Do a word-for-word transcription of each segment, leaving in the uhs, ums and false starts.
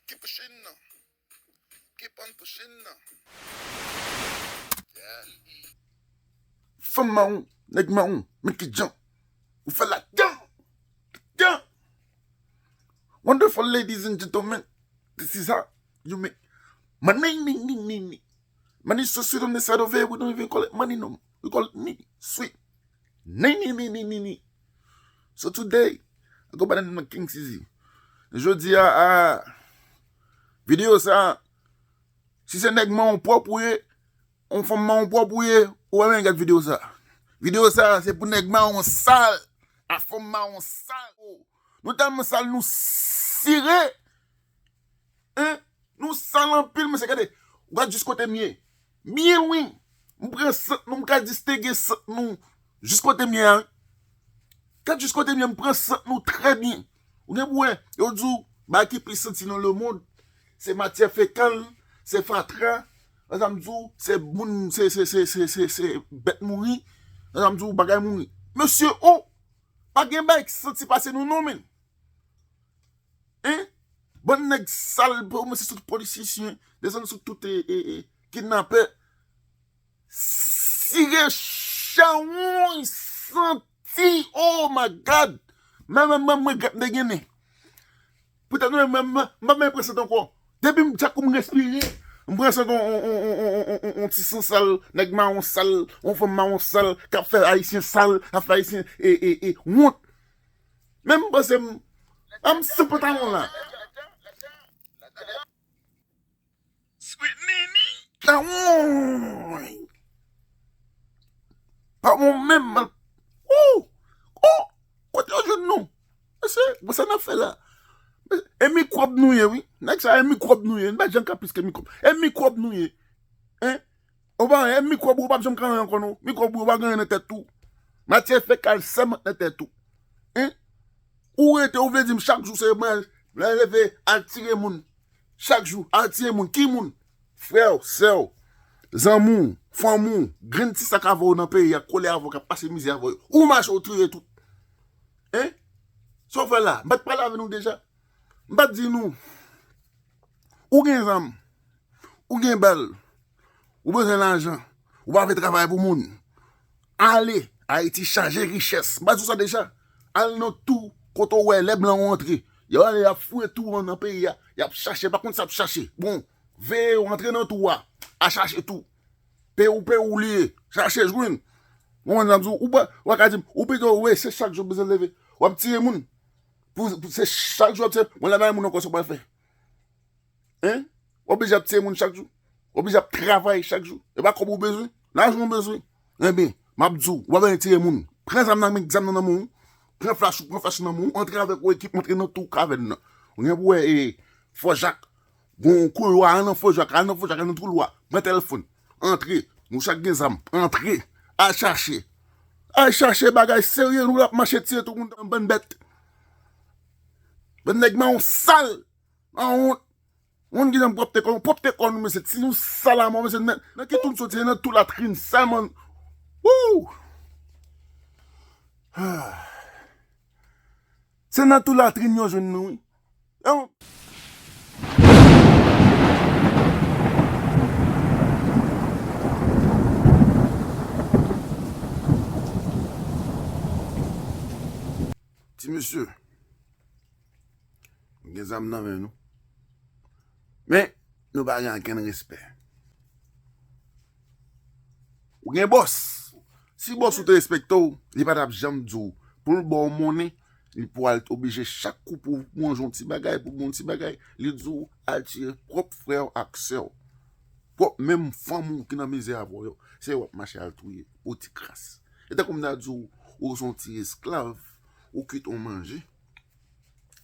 Keep pushing now. Keep on pushing now. Yeah. Fanm mawon, nèg mawon, men ki jan ou fè ladan. Ladan. Wonderful ladies and gentlemen, this is how you make money, ni, ni, ni, ni. Money is so sweet on the side of it, we don't even call it money no more. We call it ni, sweet. Ni, ni, ni, ni, ni, ni. So today, I go by the name of King C Z. Jodi a, a, videyo sa, si se nèg mawon pwòp ou ye, yon fanm mawon pwòp ou ye, ou pa menm gad videyo sa. Videyo sa, se pou nèg mawon sal, a fanm mawon sal. Nou tèlman sal, nou sire, Hein? Nou sal anpil, mesye, gade. Ou gad jis kote m ye. Byen lwen. M pran sant nou, m ka distenge sant nou. Jis kote m ye a, wi. Gad jis kote m ye, m pran sant nou trè byen. Ou gen pou wè, yo di w, bagay ki pi santi nan lemonn, se matyè fekal, se fatra, sa m di w, se moun, se, se, se bèt mouri, sa m di w, bagay mouri. Mesye, o, pa gen bagay ki santi pase nou non, menn. Hein? Bann nèg sal, pou mwen se sou tout politisyen, desann sou tout, e, e, e, kidnapè. Sire chawony santi, oh my God! Mwen, mwen, mwen, mwen, gad m te gen nen. Poutèt mwen, mwen, mwen, mwen, mwen pran sant ankò. Depi m djak kou m respire, m pran sant on, on, on ti san sal, nèg mawon sal, on fanm mawon sal, k ap fè Ayisyen sal, k ap fè Ayisyen, e, e, e, wont. Men m panse m, a m san pantalon la. Sweet Nini. Chawony. Pa bon menm, man. Wou! Wou! Kote yo jwenn nou? Mesye, bon, sa n ap fè la? E mikwòb nou ye, wi. Nèg sa, e mikwòb nou ye. Nou pa janm ka plis ke mikwòb. E mikwòb nou ye. Hein? Ou pa, e mikwòb ou pa janm ka anyen ankò, non. Mikwòb ou pa gen anyen nan tèt ou. Matyè fekal sèlman nan tèt ou. Hein? Ou rete, ou vle di m chak jou se mwen, mwen leve, al tire moun. Chak jou, al tire moun. Ki moun? Frè w, sè w, zanmi w, fanmi w, grenn ti sa k avè w nan peyi a, k kole avè w, k ap pase mizè avè w yo. Ou mache, ou touye tout. Hein? Sa w fè la? M pa t pale avè nou deja? M pa t di nou, ou gen zam, ou gen bal, ou bezwen lajan, ou pa vle travay pou moun. Ale, Ayiti chaje richès. M pa t di w sa deja? Al nan tou, kote w wè lè blan yo antre. Yo ale, y ap fouye tou an nan peyi a. Y ap chache, pa konn sa y ap chache. Bon, veye yo antre nan tou a. A chache tou. Pe ou, pe ou li ye. Chache jwenn. Ou konprann sa m di w? Ou pa, ou pa ka di m, ou pito, wi, se chak jou w bezwen leve. W ap tiye moun. Pou, pou se chak jou w ap tiye, mwen la bay moun ankò sa w pral fè. Hein? W oblije ap tiye moun chak jou. W oblije ap travay chak jou. E pa kòb ou bezwen? Lajan ou bezwen? Enben, m ap di w, ou pa bezwen tiye moun. Pran zam nan men, zam nan nan men w. Pran flach ou, pran flach nan men w. Antre avèk yon ekip, antre nan tou kavèn nan. Ou gen pou wè, e, Fò Jak. Gon kouri a, al nan Fò Jak, al nan Fò Jak, al nan twou lwa. Pran telefòn. Antre. Nou chak gen zam. Antre. Al chache. Al chache bagay serye, nou ap mache tiye tout moun, bann bèt. Bann nèg mawon sal. Mawon. Moun ki nan pwòpte kò nou, pwòpte kò nou, mesye. Si nou sal amò, mesye, nan, nan ki tou n soti, se nan tou latrin sèlman. Wouw! Se nan tou latrin yo jwenn nou, wi. Yon ti mesye, nou gen zam nan men nou. Men, nou pa gen okenn respè. Ou gen bòs. Si bòs ou te respekte w, li pa t ap janm di w pou l ba w monnen, li pou al oblije chak kou pou w manje yon ti bagay, pou w bwè yon ti bagay, li di w al tiye pwòp frè w ak sè w. Pwòp menm fanmi w ki nan mizè avè w yo, se yo w ap mache al touye pou ti kras. E tankou m ta di w, ou se yon ti esklav, ou kwit yon manje.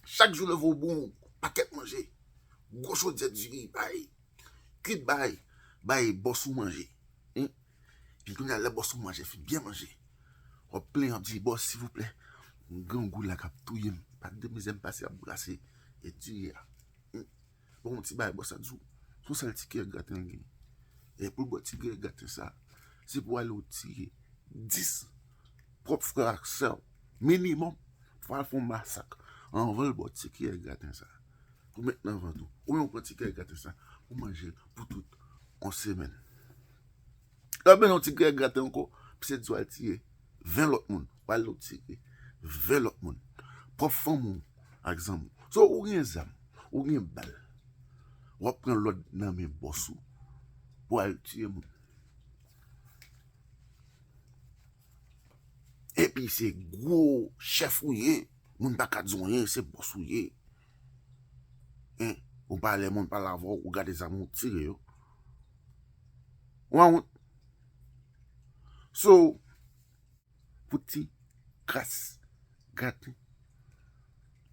Chak jou leve w bon pakèt manje. Gwo chodyè diri, bay. Kwit bay, bay bòs ou manje. Hein? Epi kounye a, lè bòs ou manje, fin byen manje, w ap plenyen, w ap di, "Bòs, silvouplè, m grangou la k ap touye m. Pa t de mizè m pase ap brase e diri a." Hein? Bon, yon ti bagay, bòs la di w, se yon sèl ti kiyè graten l genyen. E pou l bwè ti kiyè graten sa, se pou ale w tiye dis pwòp frè ak sè w, minimòm, fò al fè yon masak anvan l bwè ti kiyè graten sa. pou met nan vant ou. Oubyen ou pran ti grèy graten sa, ou manje l pou tout yon semèn. Lè w bezwen yon ti grèy graten ankò, misye di w al tiye ven lòt moun. W al tiye ven lòt moun. Pwòp fanmi w ak zanmi w. So, ou gen zam, ou gen bal. W ap pran lòd nan men bòs ou pou al tiye moun. Epi se gwo chèf ou ye, moun pa ka di w anyen, se bòs ou ye. Hein? Ou pale, moun pale avè w, ou gade zam ou tire yo. Ou pa wont? So, pou ti kras graten,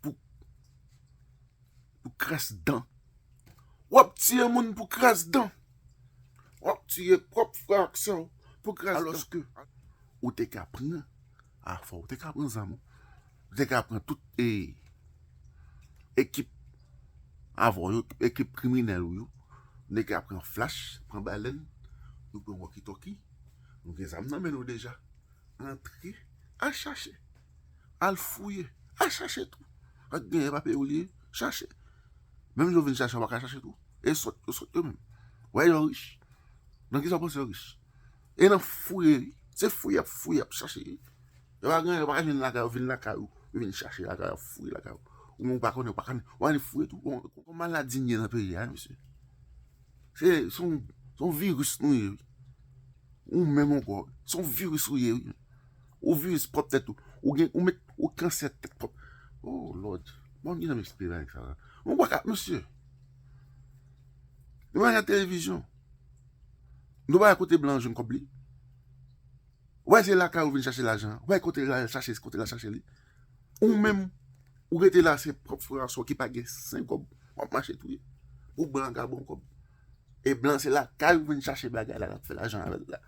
pou, pou kras dan, w ap tiye moun pou kras dan. W ap tiye pwòp frè ak sè w pou kras dan. Alòske ou te ka pran afè w, ou te ka pran zam ou, ou te ka pran tout e, ekip avè w yo, ekip kriminèl ou yo, ou te ka pran flach, pran balèn, nou pran walkie-talkie, nou gen zam nan men nou deja. Antre, al chache, al fouye, al chache tou. Ak genyen pa peyi w li ye, chache. Menm jan w vin chache, w pa ka chache tou. E sòt, yo sòt yo menm. Wè yo rich. Nan kisa w panse yo rich? E nan fouye, wi. Se fouye y ap fouye, y ap chache, wi. Yo pa gen, yo pa ka vin lakay ou, vin lakay ou, yo vin chache lakay ou, fouye lakay ou. Ou menm ou pa konnen, ou pa konnen, ou pa konnen fouye tou. Bon, yon maladi n ye nan peyi a, mesye. Se, se yon, se yon viris nou ye, wi. Ou menm ankò, se yon viris ou ye, wi. Ou viris pwòp tèt ou. Ou gen, ou met, ou kansè tèt pwòp. Oh, Lord. Bon, m gentan m eksplike bagay sa la. Ou pa ka, mesye. Nou pa gen televizyon. Nou pa kote blan jwenn kòb li. Wè se lakay ou vin chache lajan. Wè kote l al chache, kote l al chache li. Ou menm, ou rete la, se pwòp frè a sou ki pa gen senk kòb, w ap mache touye. Pou blan ka ba w kòb. E blan se lakay ou vin chache bagay la, l ap fè lajan avè l la.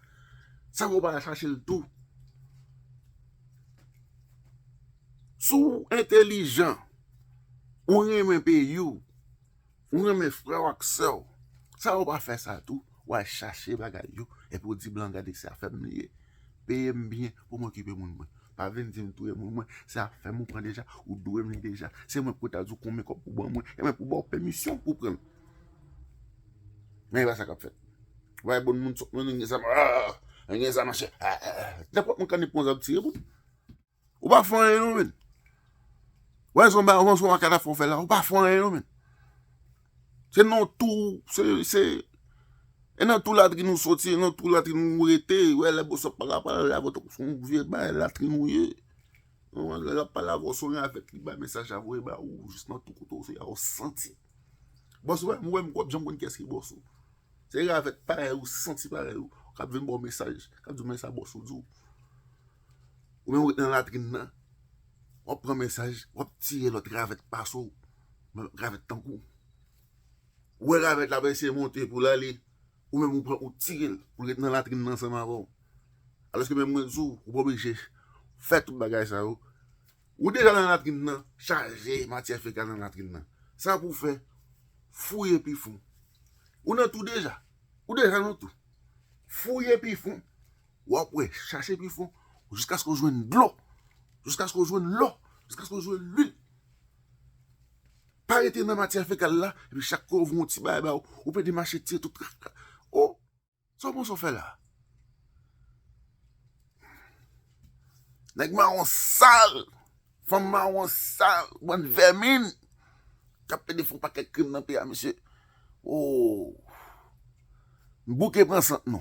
Sa ou pa al chache l tou. Si w entelijan, ou renmen peyi w, ou renmen frè w ak sè w, sa ou pa fè sa tou, w al chache bagay yo, epi w di blan gade se afè m li ye. Peye m byen pou m okipe moun mwen. Pa vin di m touye moun mwen, se afè m ou pran deja, ou dwe m li deja. Se mwen pou ta di w konbyen kòb pou ban mwen, e mwen pou ba w pèmisyon pou pran l. Men e pa sa k ap fèt. Wè bon moun sot, moun gen zam, ah, gen zam, mache, ah, ah, ah. Nenpòt moun ka ni pran zam tire pou. Ou pa fè anyen non, men. Wè, se yon ba-, se yon makat afè w fè la, ou pa fè anyen non, men. Se nan tou, se, se, e nan tou latrin ou soti, e nan tou latrin ou rete, wè, lè bòs ap pale, pale avè w tankou se yon vye bagay latrin ou ye. Lè l ap pale avè w, se yon ravèt li bay mesaj la voye ba ou, jis nan tou kote w se a ou santi. Bòs ou wè, m wè m, w ap janm konn kiyès ki bòs ou. Se ravèt parèy ou, santi parèy ou, k ap vin ba w mesaj, k ap di w men sa bòs ou di w. Ou menm ou ret nan latrin nan, w ap pran mesaj, w ap tiye lòt ravèt pase w, men ravèt tankou w. Ou wè ravèt la ap eseye monte pou l ale, ou menm ou pran, ou tire l, pou l ret nan latrin nan ansanm avè w. Alòske menm mwen di w, ou pa oblije fè tout bagay sa yo. Ou deja nan latrin nan, chaje matyè fekal nan latrin nan. Sa pou w fè, fouye pi fon. Ou nan tou deja. Ou deja nan tou. Fouye pi fon. W ap wè, chache pi fon, jiskaske w jwenn dlo, jiskaske w jwenn lò, jiskaske w jwenn lwil. Pa rete nan matyè fekal la, epi chak kou yo voye yon ti bagay ba ou, ou pede mache tire tout krak. Oh, sa w panse w fè la? Nèg mawon sal, fanm mawon sal, bann vèmin, k ap pede fè yon pakèt krim nan peyi a, mesye. Oh. Bouke pran sant nou.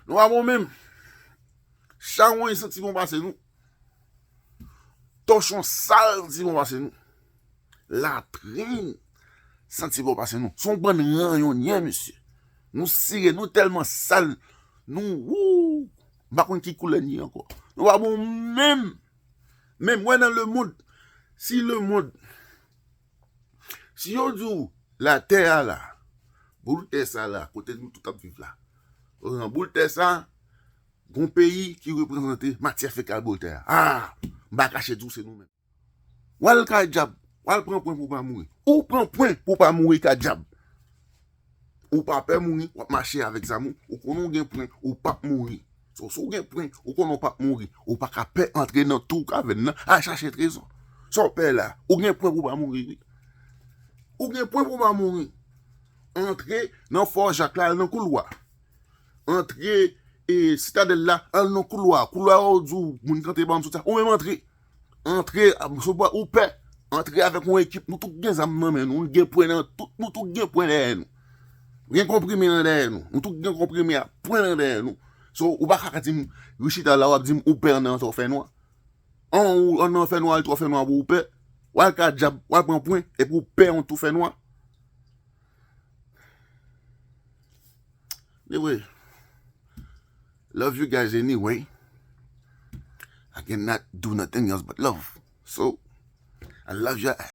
Nou pa bon menm. Chawony santi bon pase nou. Tòchon sal santi bon pase nou. Latrin santi bon pase nou. Se yon bann ranyonnè, mesye. Nou sire, nou tèlman sal. Nou, wou, m pa konn ki koulè n ye ankò. Nou pa bon menm. Men m wè nan lemonn, si lemonn, si yo di w latè a la, boul tè sa la, kote nou tout ap viv la, nan boul tè sa, gon peyi ki reprezante matyè fekal boul tè a. Ah, m pa kache di w se nou menm. W al ka dyab, w al pran pwen pou w pa mouri. Ou pran pwen pou w pa mouri ka dyab. Ou pa pè mouri, w ap mache avèk zam ou, ou konnen w gen pwen, ou p ap mouri. So, si w gen pwen, ou konnen w p ap mouri, ou pa ka pè antre nan tou kavèn nan, al chache trezò. Sa w pè la, ou gen pwen pou w pa mouri, wi. Ou gen pwen pou w pa mouri. Antre nan Fò Jak la, al nan koulwa. Antre e Sitadèl la, al nan koulwa. Koulwa yo di w moun kanpe ban m soti a. Ou menm antre. Antre, sou bò ou pè. Antre avèk yon ekip. Nou tout gen zam nan men nou. Nou gen pwen nan tout. Nou tout gen pwen dèyè nou. Gen konprime nan dèyè nou. Nou tout gen konprime a pwen nan dèyè nou. So, ou pa ka di m, Richita la, w ap di m ou pè anndan an twò fè nwa. An ou anndan an fè nwa, li twò fè nwa pou ou pè. W al ka dyab, w al pran pwen, epi ou pè yon tou fè nwa. Anyway, love you guys anyway. I cannot do nothing else but love. So, I love you.